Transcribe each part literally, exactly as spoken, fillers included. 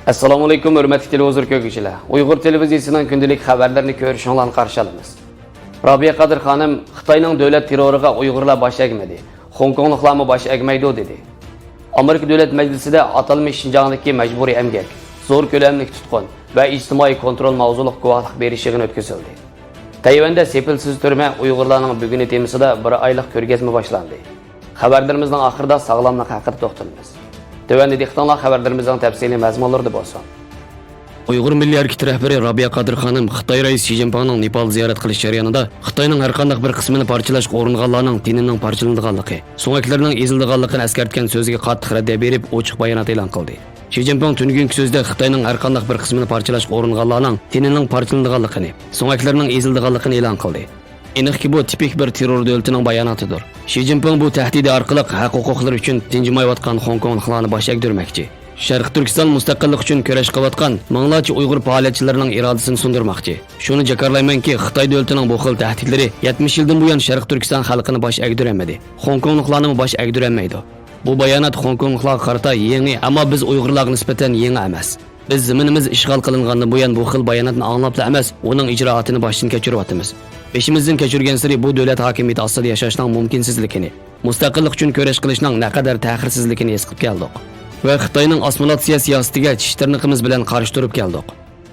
ئەسسالامۇئەلەيكۇم، ھۆرمەتلىك تېلېۋىزور كۆرگۈچىلەر. ئۇيغۇر تېلېۋىزىيىسىنىڭ كۈندىلىك خەۋەرلىرىنى كۆرۈشۈڭلارنى قارشى ئالىمىز. رابىيە قادىر خانىم، خىتاينىڭ دۆلەت تېررورىغا ئۇيغۇرلار باش ئەگمىدى، خوڭكوڭلۇقلارمۇ باش ئەگمەيدۇ، دېدى. ئامېرىكا دۆلەت مەجلىسىدە ئاتالمىش شىنجاڭدىكى مەجبۇرىي ئەمگەك، زور كۆلەملىك تۇتقۇن ۋە ئىجتىمائىي كونترول ماۋزۇلۇق گۇۋاھلىق بېرىش يىغىنى ئۆتكۈزۈلدى. تەيۋەندە سېپىلسىز تۈرمە ئۇيغۇرلارنىڭ بۈگۈنى تېمىسىدا بىر ئايلىق كۆرگەزمە باشلاندى. خەۋەرلىرىمىزنىڭ ئاخىرىدا ساغلاملىق ھەققىدە توختىلىمىز. تۆۋەندە دىققىتىڭلار خەۋەرلىرىمىزنىڭ تەپسىلىي مەزمۇنلىرىدا بولسۇن. ئۇيغۇر مىللىي ھەرىكىتى رەھبىرى رابىيە قادىر خانىم خىتاي رەئىسى شى جىنپىڭنىڭ نېپال زىيارەت قىلىش جەريانىدا خىتاينىڭ ھەرقانداق بىر قىسمىنى پارچىلاشقا ئۇرۇنغانلارنىڭ تېنىنىڭ پارچىلىنىدىغانلىقى، سۆڭەكلىرىنىڭ ئېزىلىدىغانلىقىنى ئەسكەرتكەن سۆزىگە قاتتىق رەددىيە بېرىپ، ئوچۇق بايانات ئېلان قىلدى. شى جىنپىڭ تۈنۈگۈنكى سۆزىدە خىتاينىڭ ھەرقانداق بىر قىسمىنى پارچىلاشقا ئۇرۇنغانلارنىڭ تېنىنىڭ پارچىلىنىدىغانلىقىنى، سۆڭەكلىرىنىڭ ئېزىلىدىغانلىقىنى ئېلان قىلدى. ئېنىقكى، بۇ تىپىك بىر تېررور دۆلىتىنىڭ باياناتىدۇر. شى جىنپىڭ بۇ تەھدىتى ئارقىلىق ھەق-ھوقۇقلىرى ئۈچۈن تىنجىمايۋاتقان خوڭكوڭلۇقلارنى باش ئەگدۈرمەكچى. شەرقىي تۈركىستان مۇستەقىللىق ئۈچۈن كۈرەش قىلىۋاتقان مىڭلارچە ئۇيغۇر پائالىيەتچىلىرىنىڭ ئىرادىسىنى سۇندۇرماقچى. شۇنى جاكارلايمەنكى، خىتاي دۆلىتىنىڭ بۇ خىل تەھدىتلىرى يەتمىش يىلدىن بۇيان شەرقىي تۈركىستان خەلقىنى باش ئەگدۈرەلمىدى، خوڭكوڭلۇقلارنىمۇ باش ئەگدۈرەلمەيدۇ. بۇ بايانات خوڭكوڭلۇقلارغا قارىتا يېڭى، ئەمما بىز ئۇيغۇرلارغا نىسبەتەن يېڭى ئەمەس. بىز زېمىنىمىز ئىشغال قىلىنغاندىن بۇيان بۇ خىل باياناتنى ئاڭلاپلا ئەمەس، ئۇنىڭ ئىجرائاتىنى باشتىن كەچۈرۈۋاتىمىز. بېشىمىزدىن كەچۈرگەنسېرى بۇ دۆلەت ھاكىمىيىتى ئاستىدا ياشاشنىڭ مۇمكىنسىزلىكىنى، مۇستەقىللىق ئۈچۈن كۈرەش قىلىشنىڭ نەقەدەر تەخىرسىزلىكىنى ھېس قىلىپ كەلدۇق. ۋە خىتاينىڭ ئاسسىمىلياتسىيە سىياسىتىگە چىش تىرنىقىمىز بىلەن قارشى تۇرۇپ كەلدۇق.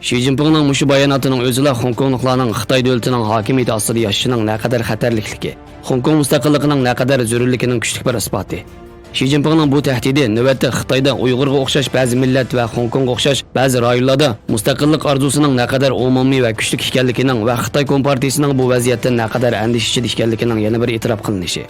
شى جىنپىڭنىڭ مۇشۇ باياناتىنىڭ ئۆزىلا خوڭكوڭلۇقلارنىڭ خىتاي دۆلىتىنىڭ ھاكىمىيىتى ئاستىدا ياشىشىنىڭ نەقەدەر خەتەرلىكلىكى، خوڭكوڭ مۇستەقىللىقىنىڭ نەقەدەر زۆرۈرلۈكىنىڭ كۈچلۈك بىر ئىسپاتى. شى جىنپىڭنىڭ بۇ تەھدىتى نۆۋەتتە خىتايدا ئۇيغۇرغا ئوخشاش بەزى مىللەت ۋە خوڭكوڭغا ئوخشاش بەزى رايونلاردا مۇستەقىللىق ئارزۇسىنىڭ نەقەدەر ئومۇمىي ۋە كۈچلۈك ئىكەنلىكىنىڭ ۋە خىتاي كومپارتىيىسىنىڭ بۇ ۋەزىيەتتىن نەقەدەر ئەندىشە ئىچىدە ئىكەنلىكىنىڭ يەنە بىر ئېتىراپ قىلىنىشى.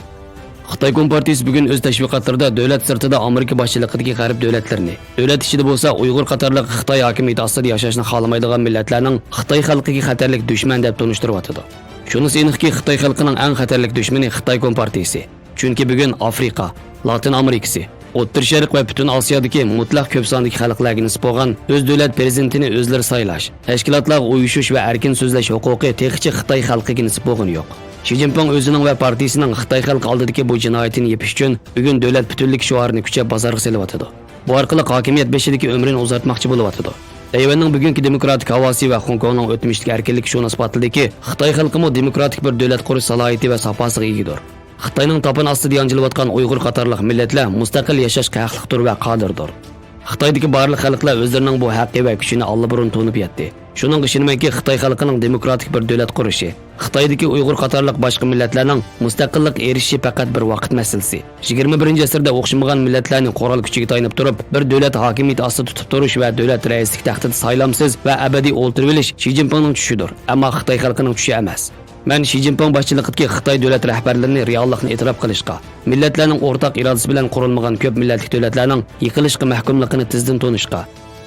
خىتاي كومپارتىيىسى بۈگۈن ئۆز تەشۋىقاتلىرىدا دۆلەت سىرتىدا ئامېرىكا باشچىلىقىدىكى غەرب دۆلەتلىرىنى، دۆلەت ئىچىدە بولسا ئۇيغۇر قاتارلىق خىتاي ھاكىمىيىتى ئاستىدا ياشاشنى خالىمايدىغان مىللەتلەرنىڭ خىتاي خەلقىگە خەتەرلىك دۈشمەن دەپ تونۇشتۇرۇۋاتىدۇ. شۇنىسى ئېنىقكى، خىتاي خەلقىنىڭ ئەڭ خەتەرلىك دۈشمىنى خىتاي كومپارتىيىسى. چۈنكى بۈگۈن ئافرىقا، لاتىن ئامېرىكىسى، ئوتتۇرا شەرق ۋە پۈتۈن ئاسىيادىكى مۇتلەق كۆپ ساندىكى خەلقلەرگە نىسبەت بولغان ئۆز دۆلەت پىرېزىدېنتىنى ئۆزلىرى سايلاش، تەشكىلاتلارغا ئۇيۇشۇش ۋە ئەركىن سۆزلەش ھوقۇقى تېخىچە خىتاي خەلقىگە نىسبەت بولغىنى يوق. شى جىنپىڭ ئۆزىنىڭ ۋە پارتىيىسىنىڭ خىتاي خەلقى ئالدىدىكى بۇ جىنايىتىنى يېپىش ئۈچۈن بۈگۈن دۆلەت پۈتۈنلۈكى شوئارىنى كۈچەپ بازارغا سېلىۋاتىدۇ. بۇ ئارقىلىق ھاكىمىيەت بېشىدىكى ئۆمرىنى ئۇزارتماقچى بولۇۋاتىدۇ. تەيۋەننىڭ بۈگۈنكى دېموكراتىك ھاۋاسى ۋە خوڭكوڭنىڭ ئۆتمۈشتىكى ئەركىنلىكى شۇنى ئىسپاتلىدىكى، خىتاي خەلقىمۇ دېموكراتىك بىر دۆلەت قۇرۇش سالاھىيىتى ۋە ساپاسىغا ئىگىدۇر. خىتاينىڭ تاپان ئاستىدا يانجىلىۋاتقان ئۇيغۇر قاتارلىق مىللەتلەر مۇستەقىل ياشاشقا ھەقلىقتۇر ۋە قادىردۇر. خىتايدىكى بارلىق خەلقلەر ئۆزلىرىنىڭ بۇ ھەققى ۋە كۈچىنى ئاللىبۇرۇن تونۇپ يەتتى. شۇنىڭغا ئىشىنىمەنكى، خىتاي خەلقىنىڭ دېموكراتىك بىر دۆلەت قۇرۇشى، خىتايدىكى ئۇيغۇر قاتارلىق باشقا مىللەتلەرنىڭ مۇستەقىللىققا ئېرىشىشى پەقەت بىر ۋاقىت مەسىلىسى. يىگىرمە بىرىنچى ئەسىردە ئوخشىمىغان مىللەتلەرنى قورال كۈچىگە تايىنىپ تۇرۇپ، بىر دۆلەت ھاكىمىيىتى ئاستىدا تۇتۇپ تۇرۇش ۋە دۆلەت رەئىسلىك تەختىدە سايلامسىز ۋە ئەبەدىي ئولتۇرۇۋېلىش شى جىنپىڭنىڭ چۈشىدۇر، ئەمما خىتاي خەلقىنىڭ چۈشى ئەمەس. مەن شى جىنپىڭ باشچىلىقىدىكى خىتاي دۆلەت رەھبەرلىرىنى رېئاللىقنى ئېتىراپ قىلىشقا، مىللەتلەرنىڭ ئورتاق ئىرادىسى بىلەن قۇرۇلمىغان كۆپ مىللەتلىك دۆلەتلەرنىڭ يىقىلىشقا مەھكۇملۇقىنى تېزدىن تونۇشقا،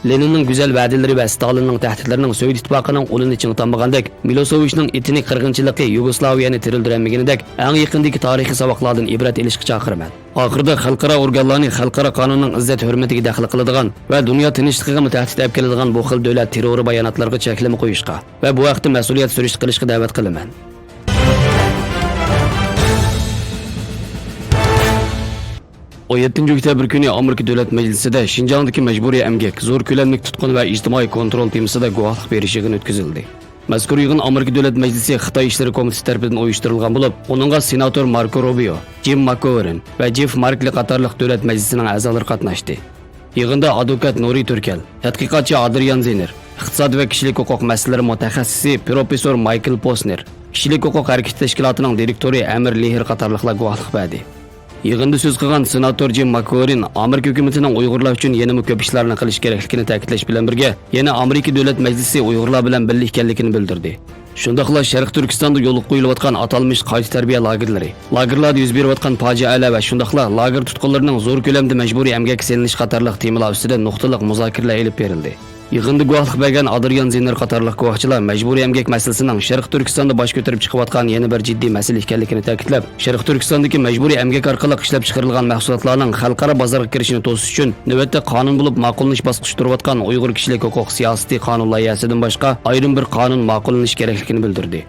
لېنىننىڭ گۈزەل ۋەدىلىرى ۋە ستالىننىڭ تەھدىتلىرىنىڭ سوۋېت ئىتتىپاقىنىڭ ئۇلىنى چىڭىتالمىغاندەك، مىلوسېۋىچنىڭ ئېتنىك قىرغىنچىلىقى يۇگوسلاۋىيەنى تىرىلدۈرەلمىگىنىدەك ئەڭ يېقىندىكى تارىخىي ساۋاقلاردىن ئىبرەت ئېلىشقا چاقىرىمەن. ئاخىرىدا خەلقئارا ئورگانلارنى خەلقئارا قانۇننىڭ ئىززەت-ھۆرمىتىگە دەخلى قىلىدىغان ۋە دۇنيا تىنچلىقىغىمۇ تەھدىت ئەپ كېلىدىغان بۇ خىل دۆلەت تېررورى باياناتلىرىغا چەكلىمە قويۇشقا ۋە بۇ ھەقتە مەسئۇلىيەت سۈرۈشتە قىلىشقا دەۋەت قىلىمەن. ئون يەتتىنچى ئۆكتەبىر كۈنى ئامېرىكا دۆلەت مەجلىسىدە شىنجاڭدىكى مەجبۇرىي ئەمگەك، زور كۆلەملىك تۇتقۇن ۋە ئىجتىمائىي كونترول تېمىسىدا گۇۋاھلىق بېرىش يىغىنى ئۆتكۈزۈلدى. مەزكۇر يىغىن ئامېرىكا دۆلەت مەجلىسى خىتاي ئىشلىرى كومىتېتى تەرىپىدىن ئۇيۇشتۇرۇلغان بولۇپ، ئۇنىڭغا سېناتور ماركو روبىيو، جىم ماكگوۋېرن ۋە جېف ماركلى قاتارلىق دۆلەت مەجلىسىنىڭ ئەزالىرى قاتناشتى. يىغىندا ئادۋوكات نۇرى تۈركەل، تەتقىقاتچى ئادرىيان زېنېر، ئىقتىساد ۋە كىشىلىك ھوقۇق مەسىلىلىرى مۇتەخەسسىسى پروفېسسور مايكل پوسنېر، كىشىلىك ھوقۇق ھەرىكىتى تەشكىلاتىنىڭ دىرېكتورى ئەمىر لېھىر قاتارلىقلار گۇۋاھلىق بەردى. يىغىندا سۆز قىلغان سېناتور جىم ماكگوۋېرن ئامېرىكا ھۆكۈمىتىنىڭ ئۇيغۇرلار ئۈچۈن يەنىمۇ كۆپ ئىشلارنى قىلىش كېرەكلىكىنى تەكىتلەش بىلەن بىرگە، يەنە ئامېرىكا دۆلەت مەجلىسى ئۇيغۇرلار بىلەن بىللە ئىكەنلىكىنى بىلدۈردى. شۇنداقلا شەرقىي تۈركىستاندا يولغا قويۇلۇۋاتقان ئاتالمىش قايتا تەربىيە لاگېرلىرى، لاگېرلاردا يۈز بېرىۋاتقان پاجىئەلەر ۋە شۇنداقلا لاگېر تۇتقۇنلىرىنىڭ زور كۆلەمدە مەجبۇرىي ئەمگەككە سېلىنىشى قاتارلىق تېمىلار ئۈستىدە نۇقتىلىق مۇزاكىرىلەر ئېلىپ بېرىلدى. يىغىندا گۇۋاھلىق بەرگەن ئادرىيان زېنېر قاتارلىق گۇۋاھچىلار مەجبۇرىي ئەمگەك مەسىلىسىنىڭ شەرقىي تۈركىستاندا باش كۆتۈرۈپ چىقىۋاتقان يەنە بىر جىددىي مەسىلە ئىكەنلىكىنى تەكىتلەپ، شەرقىي تۈركىستاندىكى مەجبۇرىي ئەمگەك ئارقىلىق ئىشلەپچىقىرىلغان مەھسۇلاتلارنىڭ خەلقئارا بازارغا كىرىشىنى توسۇش ئۈچۈن نۆۋەتتە قانۇن بولۇپ ماقۇللىنىش باسقۇچىدا تۇرۇۋاتقان ئۇيغۇر كىشىلىك ھوقۇق سىياسىتى قانۇن لايىھەسىدىن باشقا ئايرىم بىر قانۇن ماقۇللىنىشى كېرەكلىكىنى بىلدۈردى.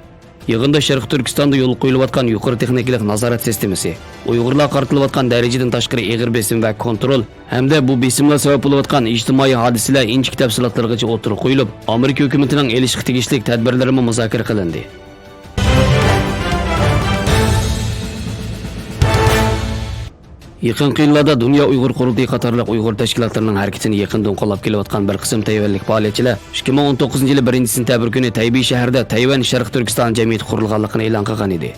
يىغىندا شەرقىي تۈركىستاندا يولغا قويۇلۇۋاتقان يۇقىرى تېخنىكىلىق نازارەت سىستېمىسى، ئۇيغۇرلارغا قارىتىلىۋاتقان دەرىجىدىن تاشقىرى ئېغىر بېسىم ۋە كونترول ھەمدە بۇ بېسىملار سەۋەب بولۇۋاتقان ئىجتىمائىي ھادىسىلەر ئىنچىكە تەپسىلاتلىرىغىچە ئوتتۇرىغا قويۇلۇپ، ئامېرىكا ھۆكۈمىتىنىڭ ئېلىشقا تېگىشلىك تەدبىرلىرىمۇ مۇزاكىرە قىلىندى. يېقىنقى يىللاردا دۇنيا ئۇيغۇر قۇرۇلتىيى قاتارلىق ئۇيغۇر تەشكىلاتلىرىنىڭ ھەرىكىتىنى يېقىندىن قوللاپ كېلىۋاتقان بىر قىسىم تەيۋەنلىك پائالىيەتچىلەر ئىككى مىڭ ئون توققۇزىنچى يىلى بىرىنچى سېنتەبىر كۈنى تەيبېي شەھىرىدە تەيۋەن شەرقىي تۈركىستان جەمئىيىتى قۇرۇلغانلىقىنى ئېلان قىلغان ئىدى.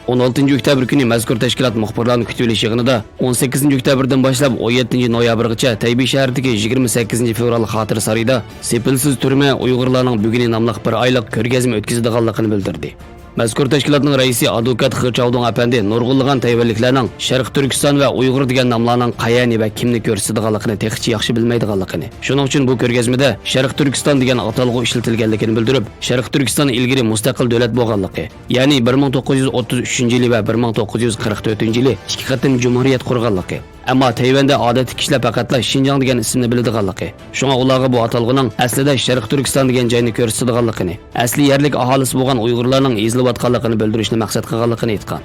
ئون ئالتىنچى ئۆكتەبىر كۈنى مەزكۇر تەشكىلات مۇخبىرلارنى كۈتۈۋېلىش يىغىنىدا ئون سەككىزىنچى ئۆكتەبىردىن باشلاپ ئون يەتتىنچى نويابىرغىچە تەيبېي شەھىرىدىكى يىگىرمە سەككىزىنچى فېۋرال خاتىرە سارىيىدا سېپىلسىز تۈرمە ئۇيغۇرلارنىڭ بۈگۈنى ناملىق بىر ئايلىق كۆرگەزمە ئۆتكۈزىدىغانلىقىنى بىلدۈردى. مەزكۇر تەشكىلاتنىڭ رەئىسى ئادۋوكات خې چاۋدۇڭ ئەپەندى نۇرغۇنلىغان تەيۋەنلىكلەرنىڭ شەرقىي تۈركىستان ۋە ئۇيغۇر دېگەن ناملارنىڭ قەيەرنى ۋە كىمنى كۆرسىتىدىغانلىقىنى تېخىچە ياخشى بىلمەيدىغانلىقىنى، شۇنىڭ ئۈچۈن بۇ كۆرگەزمىدە شەرقىي تۈركىستان دېگەن ئاتالغۇ ئىشلىتىلگەنلىكىنى بىلدۈرۈپ، شەرقىي تۈركىستان ئىلگىرى مۇستەقىل دۆلەت بولغانلىقى، يەنى بىر مىڭ توققۇز يۈز ئوتتۇز ئۈچىنچى يىلى ۋە بىر مىڭ توققۇز يۈز قىرىق تۆتىنچى يىلى ئىككى قېتىم جۇمھۇرىيەت قۇرغانلىقى، ئەمما تەيۋەندە ئادەتتىكى كىشىلەر پەقەتلا شىنجاڭ دېگەن ئىسىمنى بىلىدىغانلىقى، شۇڭا ئۇلارغا بۇ ئاتالغۇنىڭ ئەسلىدە شەرقىي تۈركىستان دېگەن جاينى كۆرسىتىدىغانلىقىنى، ئەسلى يەرلىك ئاھالىسى بولغان ئۇيغۇرلارنىڭ ئېزىلىۋاتقانلىقىنى بىلدۈرۈشنى مەقسەت قىلغانلىقىنى ئېيتقان.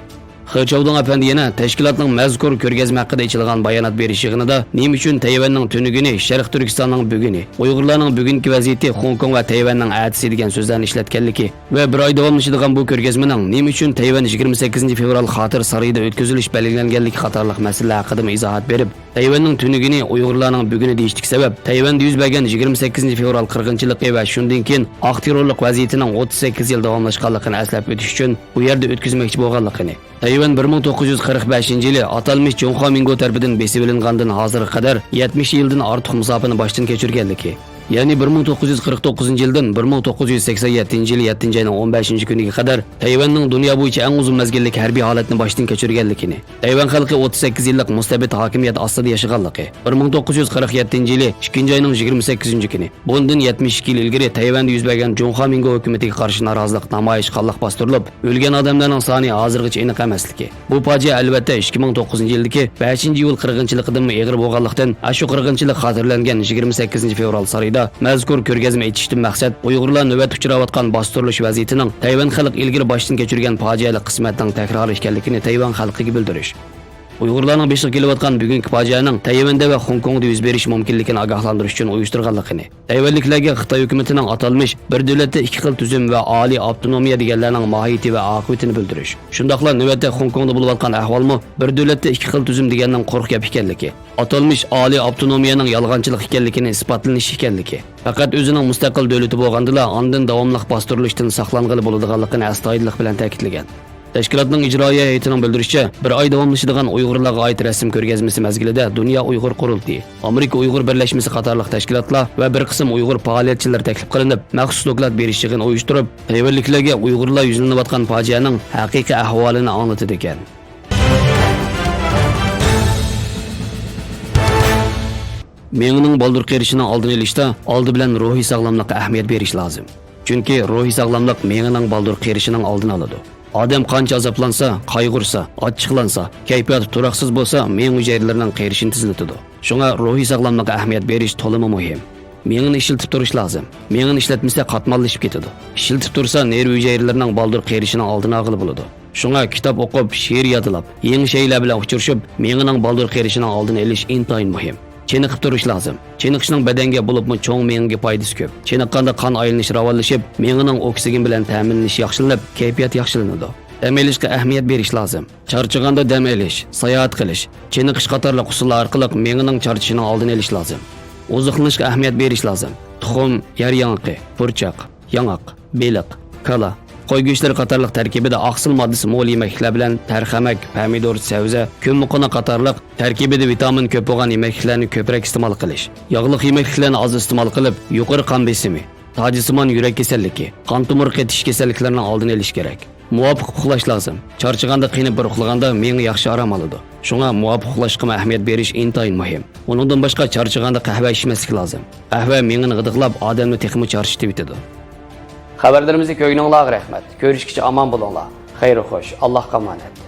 خې چاۋدۇڭ ئەپەندى يەنە تەشكىلاتنىڭ مەزكۇر كۆرگەزمە ھەققىدە ئېچىلغان بايانات بېرىش يىغىنىدا نېمە ئۈچۈن تەيۋەننىڭ تۈنۈگۈنى، شەرقىي تۈركىستاننىڭ بۈگۈنى، ئۇيغۇرلارنىڭ بۈگۈنكى ۋەزىيىتى، خوڭكوڭ ۋە تەيۋەننىڭ ئەتىسى دېگەن سۆزلەرنى ئىشلەتكەنلىكى، ۋە بىر ئاي داۋاملىشىدىغان بۇ كۆرگەزمىنىڭ نېمە ئۈچۈن تەيۋەن يىگىرمە سەككىزىنچى فېۋرال خاتىرە سارىيىدا ئۆتكۈزۈلۈش بەلگىلەنگەنلىكى قاتارلىق مەسىلىلەر ھەققىدىمۇ ئىزاھات بېرىپ، تەيۋەننىڭ تۈنۈگۈنى ئۇيغۇرلارنىڭ بۈگۈنى دېيىشتىكى سەۋەب، تەيۋەندە يۈز بەرگەن يىگىرمە سەككىزىنچى فېۋرال قىرغىنچىلىقى ۋە شۇندىن كېيىن ئاق تېررورلۇق ۋەزىيىتىنىڭ ئوتتۇز سەككىز يىل داۋاملاشقانلىقىنى ئەسلەپ ئۆتۈش ئۈچۈن بۇ يەردە ئۆتكۈزمەكچى بولغانلىقىنى، تەيۋەن بىر مىڭ توققۇز يۈز قىرىق بەشىنچى يىلى ئاتالمىش جۇڭخۇا مىڭگو تەرىپىدىن بېسىۋېلىنغاندىن ھازىرغا قەدەر يەتمىش يىلدىن ئارتۇق مۇساپىنى باشتىن كەچۈرگەنلىكى، يەنى بىر مىڭ توققۇز يۈز قىرىق توققۇزىنچى يىلدىن بىر مىڭ توققۇز يۈز سەكسەن يەتتىنچى يىل يەتتىنچى ئاينىڭ ئون بەشىنچى كۈنىگە قەدەر تەيۋەننىڭ دۇنيا بويىچە ئەڭ ئۇزۇن مەزگىللىك ھەربىي ھالەتنى باشتىن كەچۈرگەنلىكىنى، تەيۋەن خەلقى ئوتتۇز سەككىز يىللىق مۇستەبىت ھاكىمىيەت ئاستىدا ياشىغانلىقى، بىر مىڭ توققۇز يۈز قىرىق يەتتىنچى يىلى ئىككىنچى ئاينىڭ يىگىرمە سەككىزىنچى كۈنى، بۇندىن يەتمىش ئىككى يىل ئىلگىرى تەيۋەندە يۈز بەرگەن جۇڭخۇا مىڭگو ھۆكۈمىتىگە قارشى نارازىلىق نامايىشى قانلىق باستۇرۇلۇپ، ئۆلگەن ئادەملەرنىڭ سانى ھازىرغىچە ئېنىق ئەمەسلىكى، بۇ پاجىئە ئەلۋەتتە ئىككى مىڭ توققۇزىنچى يىلدىكى بەشىنچى ئىيۇل قىرغىنچىلىقىدىنمۇ ئېغىر بولغانلىقتىن، ئاشۇ قىرغىنچىلىق خاتىرىلەنگەن يىگىرمە سەككىزىنچى فېۋرال سارىيىدا مەزكۇر كۆرگەزمە ئېچىشتىن مەقسەت ئۇيغۇرلار نۆۋەتتە ئۇچراۋاتقان باستۇرۇلۇش ۋەزىيىتىنىڭ تەيۋەن خەلقى ئىلگىرى باشتىن كەچۈرگەن پاجىئەلىك قىسمەتنىڭ تەكرارى ئىكەنلىكىنى تەيۋەن خەلقىگە بىلدۈرۈش. ئۇيغۇرلارنىڭ بېشىغا كېلىۋاتقان بۈگۈنكى پاجىئەنىڭ تەيۋەندە ۋە خوڭكوڭدا يۈز بېرىشى مۇمكىنلىكىنى ئاگاھلاندۇرۇش ئۈچۈن ئۇيۇشتۇرغانلىقىنى، تەيۋەنلىكلەرگە خىتاي ھۆكۈمىتىنىڭ ئاتالمىش بىر دۆلەتتە ئىككى خىل تۈزۈم ۋە ئالىي ئاپتونومىيە دېگەنلەرنىڭ ماھىيىتى ۋە ئاقىۋىتىنى بىلدۈرۈش، شۇنداقلا نۆۋەتتە خوڭكوڭدا بولۇۋاتقان ئەھۋالمۇ بىر دۆلەتتە ئىككى خىل تۈزۈم دېگەننىڭ قۇرۇق گەپ ئىكەنلىكى، ئاتالمىش ئالىي ئاپتونومىيەنىڭ يالغانچىلىق ئىكەنلىكىنى ئىسپاتلىنىشى ئىكەنلىكى، پەقەت ئۆزىنىڭ مۇستەقىل دۆلىتى بولغاندىلا ئاندىن داۋاملىق باستۇرۇلۇشتىن ساقلانغىلى بولىدىغانلىقىنى ئەستايىدىللىق بىلەن تەكىتلىگەن. تەشكىلاتنىڭ ئىجرائىيە ھەيئىتىنىڭ بىلدۈرۈشىچە، بىر ئاي داۋاملىشىدىغان ئۇيغۇرلارغا ئائىت رەسىم كۆرگەزمىسى مەزگىلىدە دۇنيا ئۇيغۇر قۇرۇلتىيى، ئامېرىكا ئۇيغۇر بىرلەشمىسى قاتارلىق تەشكىلاتلار ۋە بىر قىسىم ئۇيغۇر پائالىيەتچىلىرى تەكلىپ قىلىنىپ، مەخسۇس دوكلات بېرىش يىغىنى ئۇيۇشتۇرۇپ، تەيۋەنلىكلەرگە ئۇيغۇرلار يۈزلىنىۋاتقان پاجىئەنىڭ ھەقىقىي ئەھۋالىنى ئاڭلىتىدىكەن. مېڭىنىڭ بالدۇر قېرىشىنىڭ ئالدىنى ئېلىشتا ئالدى بىلەن روھىي ساغلاملىققا ئەھمىيەت بېرىش لازىم. چۈنكى روھىي ساغلاملىق مېڭىنىڭ بالدۇر قېرىشىنىڭ ئالدىنى ئالىدۇ. ئادەم قانچە ئازابلانسا، قايغۇرسا، ئاچچىقلانسا، كەيپىياتى تۇراقسىز بولسا، مېڭە ھۈجەيرىلىرىنىڭ قېرىشىنى تېزلىتىدۇ. شۇڭا روھىي ساغلاملىققا ئەھمىيەت بېرىش تولىمۇ مۇھىم. مېڭىنى ئىشلىتىپ تۇرۇش لازىم. مېڭىنى ئىشلەتمىسە، قاتماللىشىپ كېتىدۇ. ئىشلىتىپ تۇرسا، نېرۋا ھۈجەيرىلىرىنىڭ بالدۇر قېرىشىنىڭ ئالدىنى ئالغىلى بولىدۇ. شۇڭا كىتاب ئوقۇپ، شېئىر يادلاپ، يېڭى شەيئىلەر بىلەن ئۇچرىشىپ، مېڭىنىڭ بالدۇر قېرىشىنىڭ ئالدىنى ئېلىش ئىنتايىن مۇھىم. چېنىقىپ تۇرۇش لازىم. چېنىقىشنىڭ بەدەنگە، بولۇپمۇ چوڭ مېڭىگە پايدىسى كۆپ. چېنىققاندا قان ئايلىنىش راۋانلىشىپ، مېڭىنىڭ ئوكسىگېن بىلەن تەمىنلىنىشى ياخشىلىنىپ، كەيپىيات ياخشىلىنىدۇ. دەم ئېلىشقا ئەھمىيەت بېرىش لازىم. چارچىغاندا دەم ئېلىش، ساياھەت قىلىش، چېنىقىش قاتارلىق ئۇسۇللار ئارقىلىق مېڭىنىڭ چارچىشىنىڭ ئالدىنى ئېلىش لازىم. ئوزۇقلىنىشقا ئەھمىيەت بېرىش لازىم. تۇخۇم، يەر ياڭىقى، پۇرچاق، ياڭاق، بېلىق، كالا، قوي گۆشلىرى قاتارلىق تەركىبىدە ئاقسىل ماددىسى مول يېمەكلىكلەر بىلەن تەرخەمەك، پەمىدۇر، سەۋزە، كۆممىقوناق قاتارلىق تەركىبىدە ۋىتامىن كۆپ بولغان يېمەكلىكلەرنى كۆپرەك ئىستېمال قىلىش. ياغلىق يېمەكلىكلەرنى ئاز ئىستېمال قىلىپ، يۇقىرى قان بېسىمى، تاجىسىمان يۈرەك كېسەللىكى، قان تومۇر قېتىش كېسەللىكلىرىنىڭ ئالدىنى ئېلىش كېرەك. مۇۋاپىق ئۇخلاش لازىم. چارچىغاندا قېنىپ بىر ئۇخلىغاندا مېڭە ياخشى ئارام ئالىدۇ. شۇڭا مۇۋاپىق ئۇخلاشقىمۇ ئەھمىيەت بېرىش ئىنتايىن مۇھىم. ئۇنىڭدىن باشقا چارچىغاندا قەھۋە ئىچمەسلىك لازىم. قەھۋە مېڭىنى غىدىقلاپ، ئادەمنى تېخىمۇ چارچىتىۋېتىدۇ. خەۋەرلىرىمىزنى كۆرگىنىڭلارغا رەھمەت. كۆرۈشكىچە ئامان بولۇڭلار. خەير خوش، ئاللاھقا ئامانەت.